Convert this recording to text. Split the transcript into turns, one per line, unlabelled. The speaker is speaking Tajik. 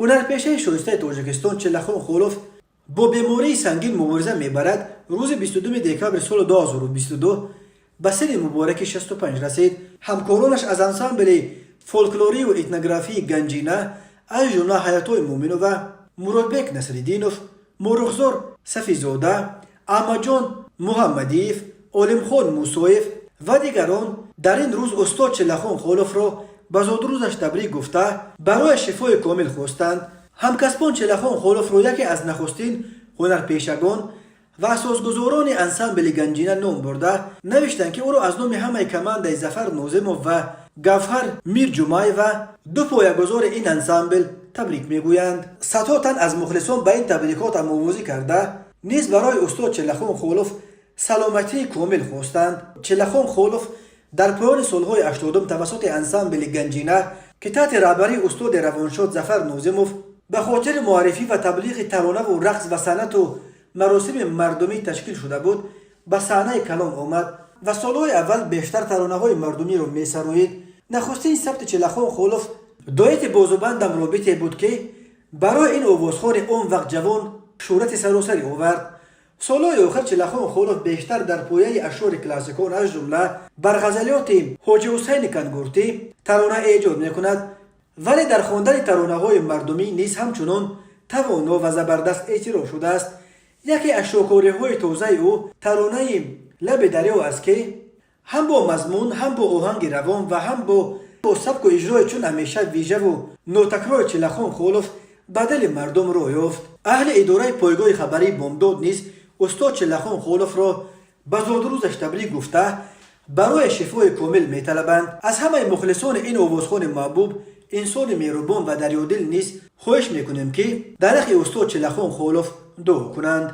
Ҳунарпешаи шоистаи Тоҷикистон Чиллахон Холов бо бемории сангин мубориза мебарад. Рӯзи 22 декабри соли 2022 ба синни мубораки 65 расид. Ҳамкоронаш аз ансамбли фолклорию этнографии «Ганҷина», аз ҷумла Ҳаётой Муъминова, Муродбек Насриддинов, Мурухзор Сафизода, Аҳмадҷон Муҳаммадиев, Олимхон Мусоев ва дигарон дар ин рӯз устод Чиллахон Холовро ба зодрӯзаш табрик гуфта, барои шифои комил хостанд. Ҳамкасбон Чиллахон Холовро яке аз нахустин ҳунарпешагон ва асосгузорони ансамбли «Ганҷина» ном бурда, навиштанд, ки ӯро аз номи ҳамаи командаи Зафар Нозимов ва Гавҳар Мирҷумаева, ду поягузори ин ансамбл, табрик мегӯянд. Садҳо тан аз мухлисон ба ин табрикот ҳамовозӣ карда, низ барои устод Чиллахон Холов саломатии комил хостанд. Чиллахон Холов дар поёни солҳои 80-ум тавассути ансамбли «Ганҷина», ки таҳти раҳбарии устоди равоншод Зафар Нозимов ба хотири муаррифӣ ва таблиғи таронаву рақс ва санъату маросими мардумӣ ташкил шуда буд, ба саҳнаи калон омад ва солҳои аввал бештар таронаҳои мардумиро месароид. Нахустин сабти Чиллахон Холов дуэти «Бозубандам робите» буд, ки барои ин овозхони он вақт ҷавон шӯҳрати саросарӣ овард. Солҳои охир Чиллахон Холов бештар дар пояи ашъори классикон, аз ҷумла бар ғазалиёти Ҳоҷи Ҳусайни Кангуртӣ, тарона эҷод мекунад, вале дар хондани таронаҳои мардумӣ низ ҳамчунон тавоно ва забардаст эътироф шудааст. Яке аз шоҳкориҳои тозаи ӯ таронаи «Лаби дарё» аст, ки ҳам бо мазмун, ҳам бо оҳанги равон ва ҳам бо сабку иҷрои чун ҳамеша вижаву нотакрори Чиллахон Холов ба дили мардум роҳ ёфт. Аҳли идораи пойгоҳи хабарии «Бомдод» низ устод Чиллахон Холовро ба зодрӯзаш табрик гуфта, барои шифои комил металабанд. Аз ҳамаи мухлисони ин овозхони маҳбуб, инсони меҳрубон ва дарёдил низ хоҳиш мекунем, ки дар ҳаққи устод Чиллахон Холов дуо кунанд.